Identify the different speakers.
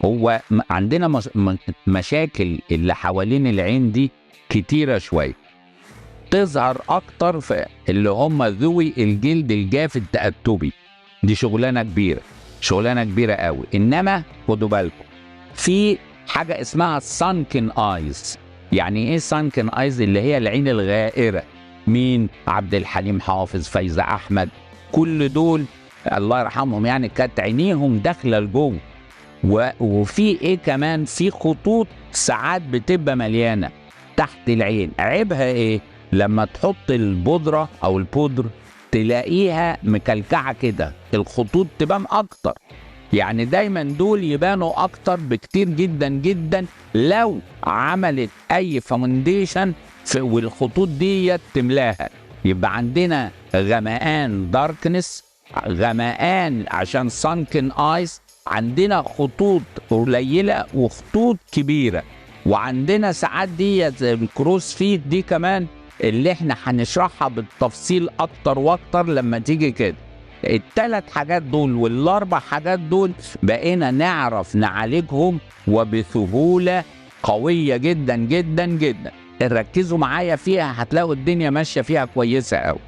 Speaker 1: هو عندنا مشاكل اللي حوالين العين دي كتيرة شوية، تظهر أكتر في اللي هم ذوي الجلد الجاف التأتبي. دي شغلانة كبيرة، شغلانة كبيرة قوي. إنما خدوا بالكم في حاجة اسمها sunken eyes. يعني إيه sunken eyes؟ اللي هي العين الغائرة. مين؟ عبد الحليم حافظ، فايزة أحمد، كل دول الله يرحمهم، يعني كانت عينيهم داخلة لجوه. وفي إيه كمان؟ في خطوط ساعات بتبقى مليانة تحت العين. عيبها إيه؟ لما تحط البودرة أو البودر تلاقيها مكلكعة كده، الخطوط تبان أكتر. يعني دايما دول يبانوا أكتر بكتير جدا جدا لو عملت أي foundation والخطوط دي تملاها. يبقى عندنا غمقان darkness، غمقان عشان sunken eyes، عندنا خطوط قليلة وخطوط كبيرة، وعندنا ساعات دي ال crow's feet دي كمان اللي احنا هنشرحها بالتفصيل اكتر واكتر لما تيجي كده. التلات حاجات دول والاربع حاجات دول بقينا نعرف نعالجهم وبسهولة قوية جدا جدا جدا. ركزوا معايا فيها هتلاقوا الدنيا ماشية فيها كويسة قوي.